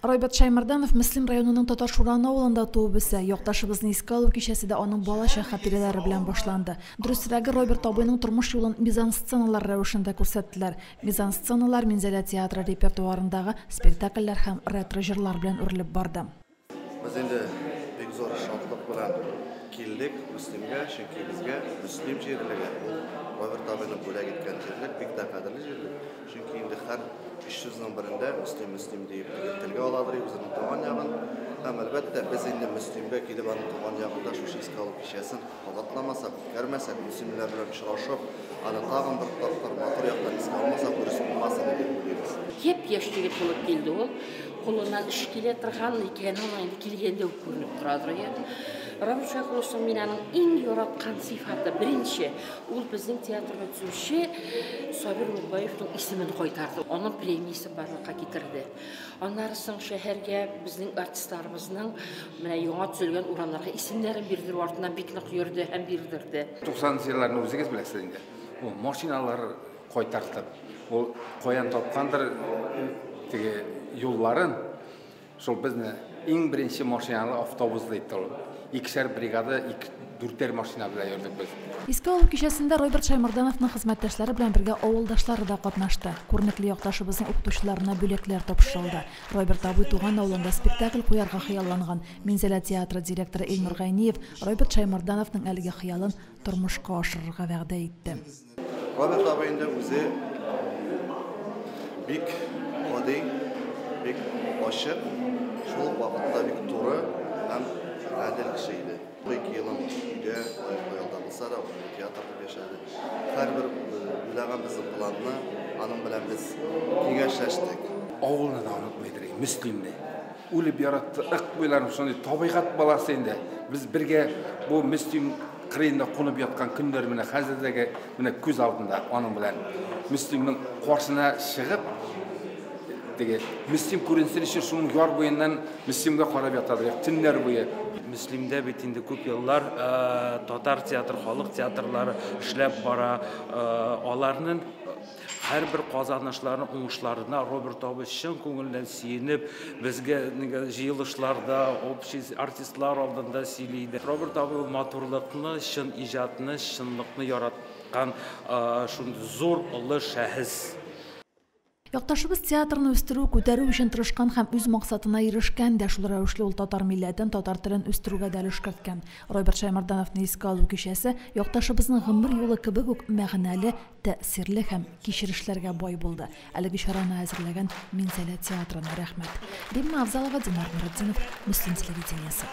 Роберт Шәймәрданов Мөслим районының Татар Шураны авылында туып үсә. Якташыбызны искә алу кичәсе дә аның балачак хатирәләре белән башланды. Дөресрәге, Роберт абыйның тормыш юлын мизансценалар рәвешендә күрсәттеләр. Мизансценалар Минзәлә театры репертуарындагы спектакльләр һәм ретро җырлар белән үрелеп барды. Без инде бик зур шатлык белән килдек Мөслимгә, чөнки безгә Мөслим җирлеге, ул Роберт абыйның бүләк иткән җирлек, бик тә кадерле җирлек. Чөнки инде һәр өч сүзнең берендә Мөслим, Мөслим диеп телгә аладыр үзенең туган ягын. Һәм әлбәттә, без инде Мөслимгә килеп аның туган ягында шушы искә алу кичәсен кабатламасак, үткәрмәсәк, мөслимләр белән очрашып, аны тагын бер тапкыр матур яктан искә алмасак, дөрес булмас иде дип уйлыйбыз. Япь-яшь егет булып килде ул. Кулыннан эш килә торган икән, ул инде килгәндә үк күренеп торадыр. Роберт Шәйхулловның мин аның иң яраткан сыйфаты, беренче, ул безнең театрны төзүче Сабир Мутбаевның исемен кайтарды, аның премиясен барлыкка китерде. Аннары соң шәһәргә безнең артистларыбызның менә яңа төзелгән урамнарга исемнәрен бирдерү артыннан бик нык йөрде һәм бирдерде. 90 елларны үзегез беләсез инде. Ул машиналар кайтартып, ул каян тапкандыр теге юлларын, шул безне иң беренче машиналы автобус итте ул. Икешәр бригада, дүртәр машина белән йөрдек без. Искә алу кичәсендә Роберт Шәймәрдановның хезмәттәшләре белән бергә авылдашлары да катнашты. Күренекле якташыбызның укытучыларына бүләкләр тапшырылды. Роберт абый туган авылында спектакль куярга хыялланган. Минзәлә театры директоры Илнур Гайниев Роберт Шәймәрдановның әлеге хыялын тормышка ашырырга вәгъдә итте. Роберт абый инде үзе бик гади, бик ачык, шул ук вакытта бик туры һәм гадел кеше иде. 2 елын өйдә лаеклы ялда булса да, ул театрда яшәде. Һәрбер уйлаган безнең планны аның белән без киңәшләштек. Авылны да онытмыйдыр, Мөслимне. Үлеп яратты, ык буйларын шундый табигать баласы инде. Без бергә бу Мөслим кырыенда кунып яткан көннәр менә хәзердәге менә күз алдында аның белән. Мөслимнең каршына чыгып, теге Мөслим күренсен өчен шуның яр буеннан Мөслимгә карап ятадыр, төннәр буе. Мөслимдә бит инде күп еллар татар театр, халык театрлары эшләп бара. Аларның һәрбер казанышларының, уңышларына Роберт абый чын күңелдән сөенеп, безгә җыелышларда, общий артистлар алдында сөйли иде. Роберт абый ул матурлыкны, чын иҗатны, чынлыкны яраткан шундый зур, олы шәхес. Якташыбыз театрны үстерү, күтәрү өчен тырышкан һәм үз максатына ирешкән дә, шул рәвешле ул татар милләтен, татар телен үстерүгә дә өлеш керткән. Роберт Шәймәрдановны искә алу кичәсе якташыбызның гомер юлы кебек үк мәгънәле, тәэсирле һәм кичерешләргә бай булды. Әлеге чараны әзерләгән Минзәлә театрына рәхмәт. Римма Авзалова, Динар Нуретдинов, Мөслим телевидениесе.